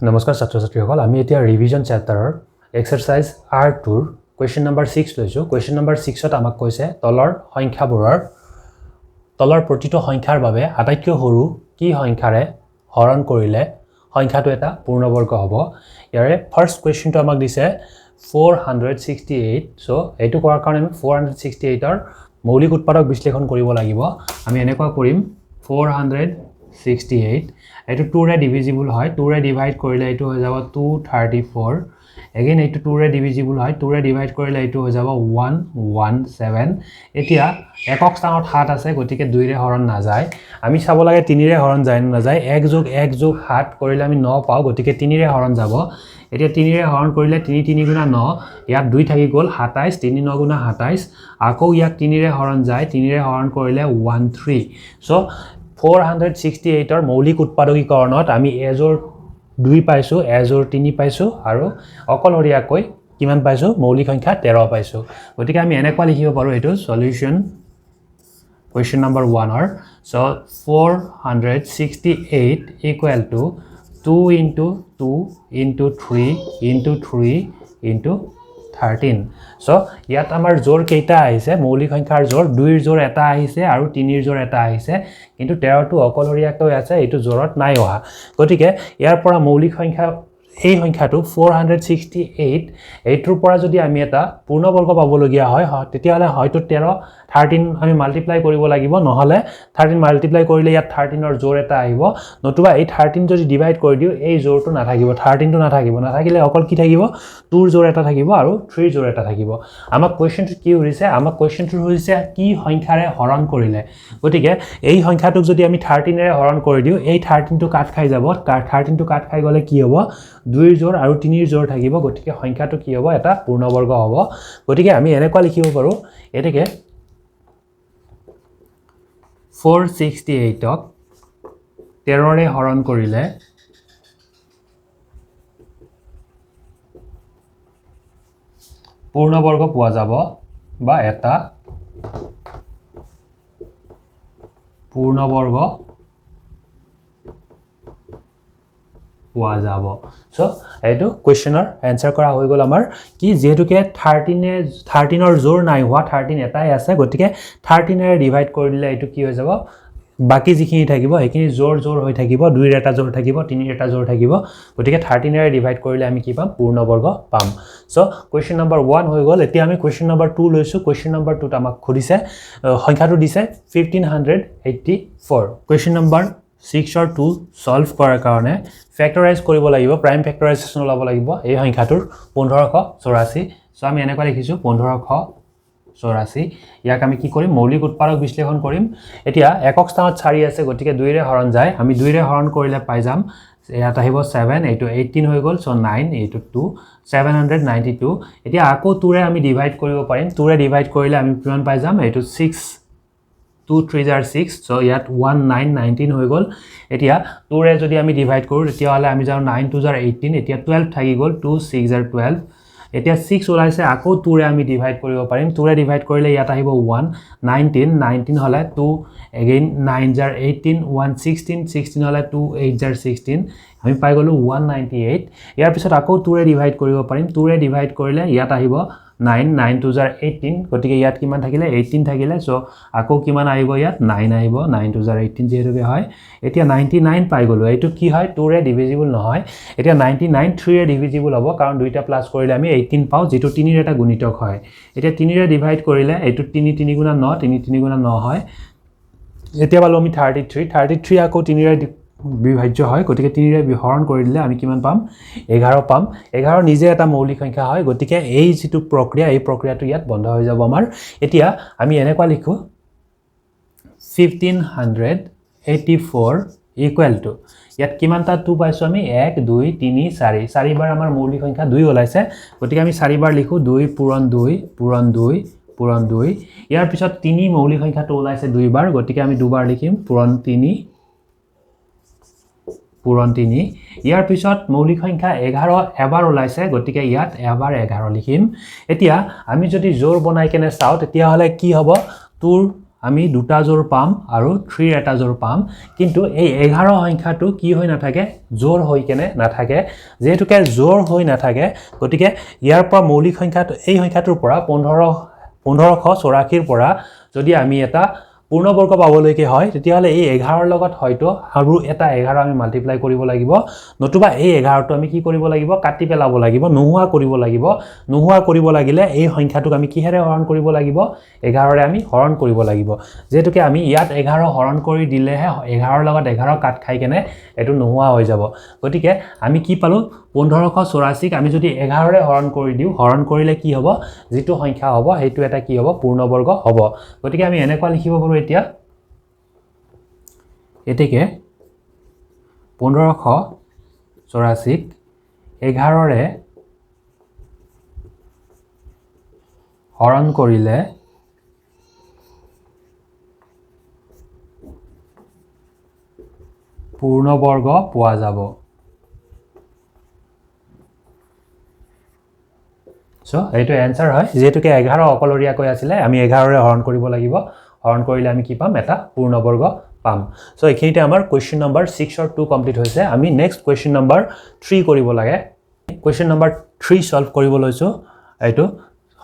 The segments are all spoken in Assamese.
নমস্কাৰ ছাত্ৰ ছাত্ৰীসকল, আমি এতিয়া ৰিভিজন চেপ্টাৰৰ এক্সাৰচাইজ আৰ টুৰ কুৱেশ্যন নম্বৰ 6 লৈছোঁ। কুৱেশ্যন নম্বৰ 6ত আমাক কৈছে তলৰ প্ৰতিটো সংখ্যাৰ বাবে আটাইতকৈ সৰু কি সংখ্যাৰে হৰণ কৰিলে সংখ্যাটো এটা পূৰ্ণবৰ্গ হ'ব। ইয়াৰে ফাৰ্ষ্ট কুৱেশ্যনটো আমাক দিছে 468। চ' এইটো কৰাৰ কাৰণে আমি 468ৰ মৌলিক উৎপাদক বিশ্লেষণ কৰিব লাগিব। আমি এনেকুৱা কৰিম, 468 এইটো 2ৰে ডিভিজিবল হয়, 2ৰে ডিভাইড কৰিলে এইটো হৈ যাব 234। এগেইন এইটো 2ৰে ডিভিজিবল হয়, 2ৰে ডিভাইড কৰিলে এইটো হৈ যাব 117। এতিয়া একক স্থানত 7 আছে, গতিকে 2ৰে হৰণ নাযায়। আমি চাব লাগে 3ৰে হৰণ যায় নে নাযায়। 1 যোগ 1 যোগ 7 কৰিলে আমি 9 পাওঁ, গতিকে 3ৰে হৰণ যাব। এতিয়া 3ৰে হৰণ কৰিলে 3 3 গুণা 9, ইয়াত 2 থাকি গ'ল 27, 3 9 গুণা 27। আকৌ ইয়াত 3ৰে হৰণ যায়, 3ৰে হৰণ কৰিলে 13। চ' 468ৰ মৌলিক উৎপাদকীকৰণত আমি এযোৰ 2 পাইছোঁ, এযোৰ 3 পাইছোঁ আৰু অকলশৰীয়াকৈ কিমান পাইছোঁ, মৌলিক সংখ্যা 13 পাইছোঁ। গতিকে আমি এনেকুৱা লিখিব পাৰোঁ, এইটো চলিউশ্যন কুৱেশ্যন নম্বৰ 1ৰ। So' 468 equal to 2 into 2 into 3 into 3 into 13। চ' ইয়াত আমাৰ জোৰ কেইটা আহিছে, মৌলিক সংখ্যাৰ জোৰ 2ৰ জোৰ এটা আহিছে আৰু 3ৰ জোৰ এটা আহিছে, কিন্তু 13টো অকলশৰীয়াকৈ আছে, এইটো জোৰত নাই অহা। গতিকে ইয়াৰ পৰা মৌলিক সংখ্যা এই সংখ্যাটো 468, এইটোৰ পৰা যদি আমি এটা পূৰ্ণবৰ্গ পাবলগীয়া হয়, তেতিয়াহ'লে হয়তো 13 আমি মাল্টিপ্লাই কৰিব লাগিব, নহ'লে 13 মাল্টিপ্লাই কৰিলে ইয়াত 13ৰ জোৰ এটা আহিব, নতুবা এই 13 যদি ডিভাইড কৰি দিওঁ এই জোৰটো নাথাকিব, 13টো নাথাকিব। নাথাকিলে অকল কি থাকিব, 2ৰ জোৰ এটা থাকিব আৰু 3ৰ জোৰ এটা থাকিব। আমাক কুৱেশ্যনটো কি সুধিছে, আমাক কুৱেশ্যনটো সুধিছে কি সংখ্যাৰে হৰণ কৰিলে। গতিকে এই সংখ্যাটোক যদি আমি 13ৰে হৰণ কৰি দিওঁ, এই 13টো কাট খাই যাব। 13টো কাট খাই গ'লে কি হ'ব, 2ৰ জোৰ আৰু 3ৰ জোৰ থাকিব, গতিকে সংখ্যাটো কি হ'ব, এটা পূৰ্ণবৰ্গ হ'ব। গতিকে আমি এনেকুৱা লিখিব পাৰোঁ, এতেকে 468ক 13ৰে হৰণ কৰিলে পূৰ্ণবৰ্গ পোৱা যাব বা এটা পূৰ্ণবৰ্গ পোৱা যাব। চ' এইটো কুৱেশ্যনৰ এনচাৰ কৰা হৈ গ'ল আমাৰ, কি যিহেতুকে 13ৰ জোৰ নাই হোৱা, 13 এটাই আছে, গতিকে 13ৰে ডিভাইড কৰি দিলে এইটো কি হৈ যাব, বাকী যিখিনি থাকিব সেইখিনি জোৰ জোৰ হৈ থাকিব, 2ৰ এটা জোৰ থাকিব, 3ৰ এটা জোৰ থাকিব, গতিকে 13ৰে ডিভাইড কৰিলে আমি কি পাম, পূৰ্ণবৰ্গ পাম। চ' কুৱেশ্যন নম্বৰ 1 হৈ গ'ল। এতিয়া আমি কুৱেশ্যন নম্বৰ 2 লৈছোঁ। কুৱেশ্যন নম্বৰ 2ত আমাক সুধিছে, সংখ্যাটো দিছে 1584। কুৱেশ্যন নম্বৰ 6ৰ 2 ছল্ভ কৰাৰ কাৰণে ফেক্টৰাইজ কৰিব লাগিব, প্ৰাইম ফেক্টৰাইজেশ্যন ওলাব লাগিব এই সংখ্যাটোৰ 1584। চ' আমি এনেকুৱা লিখিছোঁ 1584। ইয়াক আমি কি কৰিম, মৌলিক উৎপাদক বিশ্লেষণ কৰিম। এতিয়া একক স্থানত 4 আছে, গতিকে 2ৰে হৰণ যায়। আমি 2ৰে হৰণ কৰিলে পাই যাম, ইয়াত আহিব 7, এইটো 18 হৈ গ'ল, চ' 9, এইটো 2, 792। এতিয়া আকৌ 2ৰে আমি ডিভাইড কৰিব পাৰিম। 2ৰে ডিভাইড কৰিলে আমি কিমান পাই যাম, এইটো 6, 2 3 জাৰ 6, চ' ইয়াত 1 9 19 হৈ গ'ল। এতিয়া 2ৰে যদি আমি ডিভাইড কৰোঁ তেতিয়াহ'লে আমি যাওঁ 9 2 জাৰ 18, এতিয়া 12 থাকি গ'ল, 2 6 জাৰ 12। এতিয়া 6 ওলাইছে, আকৌ 2ৰে আমি ডিভাইড কৰিব পাৰিম। 2ৰে ডিভাইড কৰিলে ইয়াত আহিব 1 19, 19 হ'লে 2, এগেইন 9 জাৰ 18, 1 16, 16 হ'লে 2 8 জাৰ 16, আমি পাই গ'লোঁ 198। ইয়াৰ পিছত আকৌ 2ৰে ডিভাইড কৰিব পাৰিম। 2ৰে ডিভাইড কৰিলে ইয়াত আহিব 9, 9 2 জাৰ 18, গতিকে ইয়াত কিমান থাকিলে, 18 থাকিলে। চ' আকৌ কিমান আহিব, ইয়াত 9 আহিব, 9 2 জাৰ 18 যিহেতুকে হয়। এতিয়া 99 পাই গ'লোঁ, এইটো কি হয়, 2ৰে ডিভিজিবল নহয়। এতিয়া 99 3ৰে ডিভিজিবল হ'ব, কাৰণ দুইটা প্লাছ কৰিলে আমি 18 পাওঁ, যিটো 3ৰ এটা গুণিতক হয়। এতিয়া 3ৰে ডিভাইড কৰিলে এইটো 3 3 গুণা 9, 3 3 গুণা 9 হয়। এতিয়া পালোঁ আমি 33, 33 আকৌ 3ৰে বিভাজ্য হয়, গতিকে 3ৰে হৰণ কৰি দিলে আমি কিমান পাম, 11 পাম। 11 নিজে এটা মৌলিক সংখ্যা হয়, গতিকে এই যিটো প্ৰক্ৰিয়া, এই প্ৰক্ৰিয়াটো ইয়াত বন্ধ হৈ যাব আমাৰ। এতিয়া আমি এনেকুৱা লিখোঁ 1584 ইকুৱেল টু, ইয়াত কিমানটা 2 পাইছোঁ আমি, 1 2 3 4, চাৰিবাৰ আমাৰ মৌলিক সংখ্যা 2 ওলাইছে, গতিকে আমি চাৰিবাৰ লিখোঁ 2 পূৰণ 2 পূৰণ 2 পূৰণ 2। ইয়াৰ পিছত 3 মৌলিক সংখ্যাটো ওলাইছে দুইবাৰ, গতিকে আমি দুবাৰ লিখিম পূৰণ 3 পূৰণ 3। ইয়াৰ পিছত মৌলিক সংখ্যা 11 এবাৰ ওলাইছে, গতিকে ইয়াত এবাৰ 11 লিখিম। এতিয়া আমি যদি জোৰ বনাই কেনে চাওঁ তেতিয়াহ'লে কি হ'ব, 2ৰ আমি দুটা জোৰ পাম আৰু থ্ৰীৰ এটা জোৰ পাম, কিন্তু এই 11 সংখ্যাটো কি হৈ নাথাকে, জোৰ হৈ কেনে নাথাকে। যিহেতুকে জোৰ হৈ নাথাকে, গতিকে ইয়াৰ পৰা মৌলিক সংখ্যাটো, এই সংখ্যাটোৰ পৰা 1584ৰ পৰা যদি আমি এটা পূৰ্ণবৰ্গ পাবলৈকে হয়, তেতিয়াহ'লে এই 11ৰ লগত হয়তো আৰু এটা 11 আমি মাল্টিপ্লাই কৰিব লাগিব, নতুবা এই 11টো আমি কি কৰিব লাগিব, কাটি পেলাব লাগিব, নোহোৱা কৰিব লাগিব। নোহোৱা কৰিব লাগিলে এই সংখ্যাটোক আমি কিহেৰে হৰণ কৰিব লাগিব, 11ৰে আমি হৰণ কৰিব লাগিব। যিহেতুকে আমি ইয়াত 11 হৰণ কৰি দিলেহে 11ৰ লগত 11 কাট খাই কেনে এইটো নোহোৱা হৈ যাব। গতিকে আমি কি পালোঁ, 1584ক আমি যদি 11ৰে হৰণ কৰি দিওঁ, হৰণ কৰিলে কি হ'ব, যিটো সংখ্যা হ'ব সেইটো এটা কি হ'ব, পূৰ্ণবৰ্গ হ'ব। গতিকে আমি এনেকুৱা লিখিব পাৰোঁ এতিয়া, এতেকে 1584ক 11ৰে হৰণ কৰিলে পূৰ্ণবৰ্গ পোৱা যাব। চ' এইটো এনচাৰ হয়। যিহেতুকে 11 অকলৰীয়াকৈ আছিলে, আমি 11ৰে হৰণ কৰিব লাগিব। হৰণ কৰিলে আমি কি পাম, এটা পূৰ্ণবৰ্গ পাম। চ' এইখিনিতে আমাৰ কুৱেশ্যন নম্বৰ 6ৰ 2 কমপ্লিট হৈছে। আমি নেক্সট কুৱেশ্যন নম্বৰ 3 কৰিব লাগে। কুৱেশ্যন নম্বৰ 3 ছল্ভ কৰিব লৈছোঁ। এইটো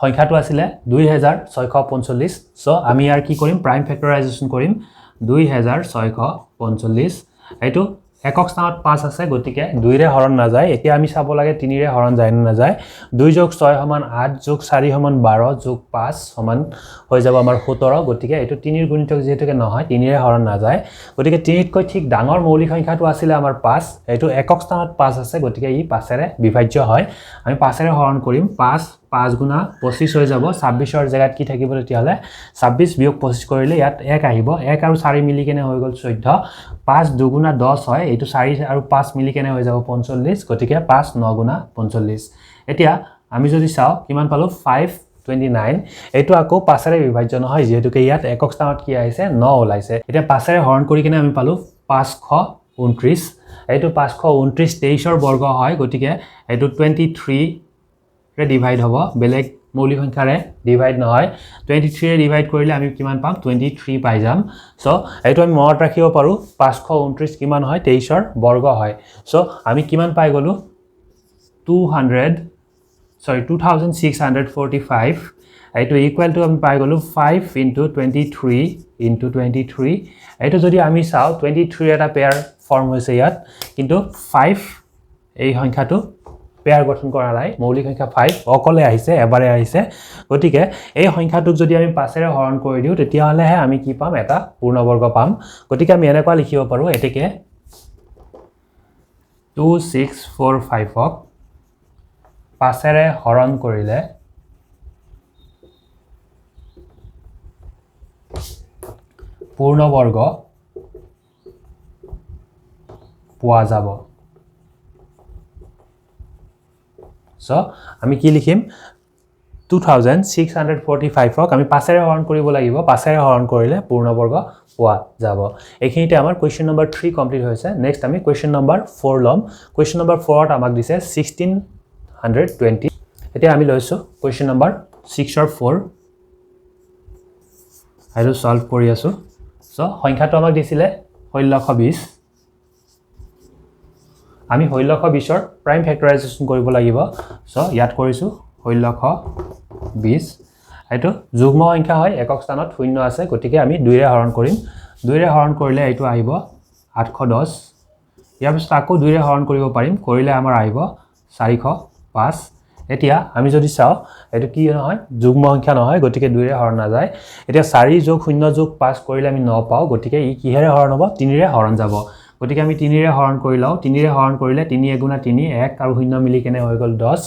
সংখ্যাটো আছিলে 2645। চ' আমি ইয়াৰ কি কৰিম, প্ৰাইম ফেক্টৰাইজেশ্যন কৰিম। 2645, এইটো একক স্থানত 5 আছে, গতিকে 2ৰে হৰণ নাযায়। এতিয়া আমি চাব লাগে 3ৰে হৰণ যায় নে নাযায়। 2 যোগ 6 সমান 8 যোগ 4 সমান 12 যোগ 5 সমান হৈ যাব আমাৰ 17। গতিকে এইটো 3ৰ গুণিতক যিহেতুকে নহয়, 3ৰে হৰণ নাযায়। গতিকে 3তকৈ ঠিক ডাঙৰ মৌলিক সংখ্যাটো আছিলে আমাৰ 5। এইটো একক স্থানত 5 আছে, গতিকে ই 5ৰে বিভাজ্য হয়। আমি 5ৰে হৰণ কৰিম। 5 5 গুণা 25 হৈ যাব। 26ৰ জেগাত কি থাকিব তেতিয়াহ'লে, 26 বিয়োগ 25 কৰিলে ইয়াত 1 আহিব। 1 আৰু 4 মিলি কেনে হৈ গ'ল 14। 5 দুগুণা 10 হয়, এইটো 4 আৰু 5 মিলি কেনে হৈ যাব 45। গতিকে 5 ন গুণা 45। এতিয়া আমি যদি চাওঁ কিমান পালোঁ, 529। এইটো আকৌ 5ৰে বিভাজ্য নহয়, যিহেতুকে ইয়াত একক স্থানত কি আহিছে, 9 ওলাইছে। এতিয়া 5ৰে হৰণ কৰি কেনে আমি পালোঁ 529। এইটো 529 23ৰ বৰ্গ হয়, গতিকে এইটো 23ৰে ডিভাইড হ'ব, বেলেগ মৌলিক সংখ্যাৰে ডিভাইড নহয়। 23ৰে ডিভাইড কৰিলে আমি কিমান পাম, 23 পাই যাম। চ' এইটো আমি মনত ৰাখিব পাৰোঁ, 529 কিমান হয়, 23ৰ বৰ্গ হয়। চ' আমি কিমান পাই গ'লোঁ, 2645। এইটো ইকুৱেল টু আমি পাই গ'লোঁ 5 ইণ্টু 23 ইণ্টু 23। এইটো যদি আমি চাওঁ, 23 এটা পেয়াৰ ফৰ্ম হৈছে ইয়াত, কিন্তু 5 এই সংখ্যাটো পেয়াৰ গঠন কৰা নাই, মৌলিক সংখ্যা 5 অকলে আহিছে, এবাৰে আহিছে। গতিকে এই সংখ্যাটোক যদি আমি 5ৰে হৰণ কৰি দিওঁ, তেতিয়াহ'লেহে আমি কি পাম, এটা পূৰ্ণবৰ্গ পাম। গতিকে আমি এনেকুৱা লিখিব পাৰোঁ, এতেকে 2645ক 5ৰে হৰণ কৰিলে পূৰ্ণবৰ্গ পোৱা যাব। চ' আমি কি লিখিম, 2645ক আমি 5ৰে হৰণ কৰিব লাগিব। 5ৰে হৰণ কৰিলে পূৰ্ণবৰ্গ পোৱা যাব। এইখিনিতে আমাৰ কুৱেশ্যন নম্বৰ 3 কমপ্লিট হৈছে। নেক্সট আমি কুৱেশ্যন নম্বৰ 4 ল'ম। কুৱেশ্যন নম্বৰ 4ত আমাক দিছে 1620। এতিয়া আমি লৈছোঁ কুৱেশ্যন নম্বৰ 6ৰ 4, এইটো ছল্ভ কৰি আছোঁ। চ' সংখ্যাটো আমাক দিছিলে 1620। আমি 1620ৰ প্ৰাইম ফেক্টৰাইজেশ্যন কৰিব লাগিব। চ' ইয়াত কৰিছোঁ 1620। এইটো যুগ্ম সংখ্যা হয়, একক স্থানত 0 আছে, গতিকে আমি 2ৰে হৰণ কৰিম। 2ৰে হৰণ কৰিলে এইটো আহিব 810। ইয়াৰ পিছত আকৌ 2ৰে হৰণ কৰিব পাৰিম, কৰিলে আমাৰ আহিব 405। এতিয়া আমি যদি চাওঁ, এইটো কি নহয়, যুগ্ম সংখ্যা নহয়, গতিকে 2ৰে হৰণ নাযায়। এতিয়া 4 যোগ 0 যোগ 5 কৰিলে আমি 9 পাওঁ, গতিকে ই কিহেৰে হৰণ হ'ব, 3ৰে হৰণ যাব। গতিকে আমি 3ৰে হৰণ কৰি লওঁ। 3ৰে হৰণ কৰিলে 3 এগুণা 3, 1 আৰু 0 মিলি কেনে হৈ গ'ল 10।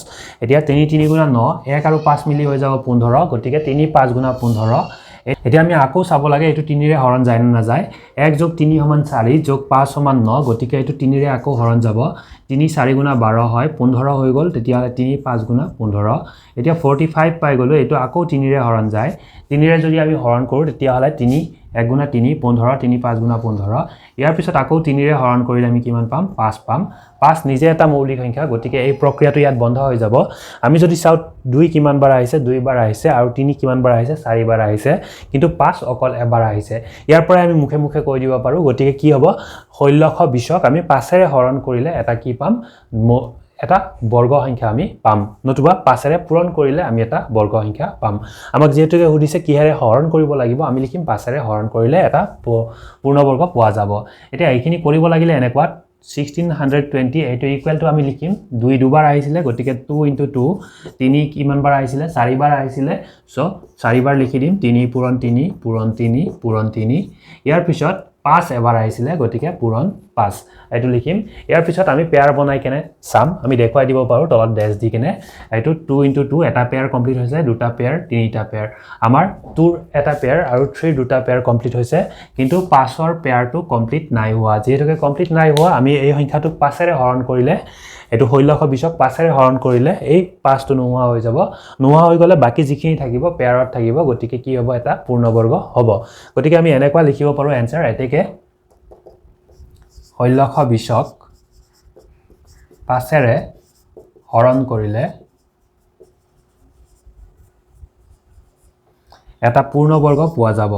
এতিয়া 3 3 গুণা 9, 1 আৰু 5 মিলি হৈ যাব 15, গতিকে 3 5 গুণা 15। এতিয়া আমি আকৌ চাব লাগে এইটো 3ৰে হৰণ যায় নে নাযায়। 1 যোগ 3 সমান 4 যোগ 5 সমান 9, গতিকে এইটো 3ৰে আকৌ হৰণ যাব। তিনি চাৰি গুণা 12 হয়, 15 হৈ গ'ল, তেতিয়াহ'লে তিনি পাঁচ গুণা 15। এতিয়া 45 পাই গ'লোঁ, এইটো আকৌ তিনিৰে হৰণ যায়। তিনিৰে যদি আমি হৰণ কৰোঁ তেতিয়াহ'লে তিনি এক গুণা তিনি 15, তিনি পাঁচ গুণা 15। ইয়াৰ পিছত আকৌ তিনিৰে হৰণ কৰিলে আমি কিমান পাম? 5 পাম। 5 নিজে এটা মৌলিক সংখ্যা, গতিকে এই প্ৰক্ৰিয়াটো ইয়াত বন্ধ হৈ যাব। আমি যদি চাওঁ 2 কিমান বাৰ আহিছে, 2 বাৰ আহিছে, আৰু 3 কিমান বাৰ আহিছে, 4 বাৰ আহিছে, কিন্তু 5 অকল এবাৰ আহিছে। ইয়াৰ পৰাই আমি মুখে মুখে কৈ দিব পাৰোঁ। গতিকে কি হ'ব? 1620ক আমি 5ৰে হৰণ কৰিলে এটা কি পাম? এটা বৰ্গ সংখ্যা আমি পাম, নতুবা 5ৰে পূৰণ কৰিলে আমি এটা বৰ্গ সংখ্যা পাম। আমাক যিহেতুকে সুধিছে কিহেৰে হৰণ কৰিব লাগিব, আমি লিখিম 5ৰে হৰণ কৰিলে এটা পূৰ্ণবৰ্গ পোৱা যাব। এতিয়া এইখিনি কৰিব লাগিলে এনেকুৱা 1620 এইটো ইকুৱেলটো আমি লিখিম 2 দুবাৰ আহিছিলে, গতিকে টু ইণ্টু টু, তিনি কিমান বাৰ আহিছিলে? চাৰিবাৰ আহিছিলে, চ' চাৰিবাৰ লিখি দিম, তিনি পূৰণ তিনি পূৰণ তিনি পূৰণ তিনি। ইয়াৰ পিছত 5 এবাৰ আহিছিলে, গতিকে পূৰণ 5 এইটো লিখিম। ইয়াৰ পিছত আমি পেয়াৰ বনাই কেনে চাম, আমি দেখুৱাই দিব পাৰোঁ তলত ডেছ দি কেনে। এইটো টু ইণ্টু টু, এটা পেয়াৰ কমপ্লিট হৈছে, দুটা পেয়াৰ, তিনিটা পেয়াৰ। আমাৰ টুৰ এটা পেয়াৰ আৰু থ্ৰীৰ দুটা পেয়াৰ কমপ্লিট হৈছে, কিন্তু 5ৰ পেয়াৰটো কমপ্লিট নাই হোৱা। যিহেতুকে কমপ্লিট নাই হোৱা, আমি এই সংখ্যাটোক 5ৰে হৰণ কৰিলে, এইটো 1620ক 5ৰে হৰণ কৰিলে এই 5টো নোহোৱা হৈ যাব। নোহোৱা হৈ গ'লে বাকী যিখিনি থাকিব পেয়াৰত থাকিব, গতিকে কি হ'ব? এটা পূৰ্ণবৰ্গ হ'ব। গতিকে আমি এনেকুৱা লিখিব পাৰোঁ এনচাৰ, এতেকে 1620ক 5ৰে হৰণ কৰিলে এটা পূৰ্ণবৰ্গ পোৱা যাব।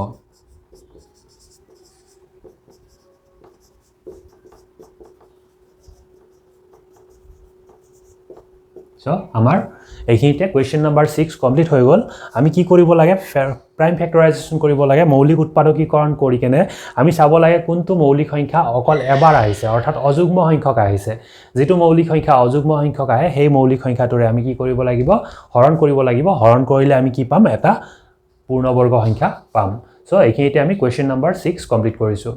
আমাৰ এইখিনিতে কুৱেশ্যন নম্বৰ 6 কমপ্লিট হৈ গ'ল। আমি কি কৰিব লাগে? প্ৰাইম ফেক্টৰাইজেশ্যন কৰিব লাগে, মৌলিক উৎপাদকীকৰণ কৰি কেনে আমি চাব লাগে কোনটো মৌলিক সংখ্যা অকল এবাৰ আহিছে, অৰ্থাৎ অযুগ্ম সংখ্যক আহিছে। যিটো মৌলিক সংখ্যা অযুগ্ম সংখ্যক আহে সেই মৌলিক সংখ্যাটোৰে আমি কি কৰিব লাগিব? হৰণ কৰিব লাগিব। হৰণ কৰিলে আমি কি পাম? এটা পূৰ্ণবৰ্গ সংখ্যা পাম। এইখিনিতে আমি কুৱেশ্যন নম্বৰ 6 কমপ্লিট কৰিছোঁ।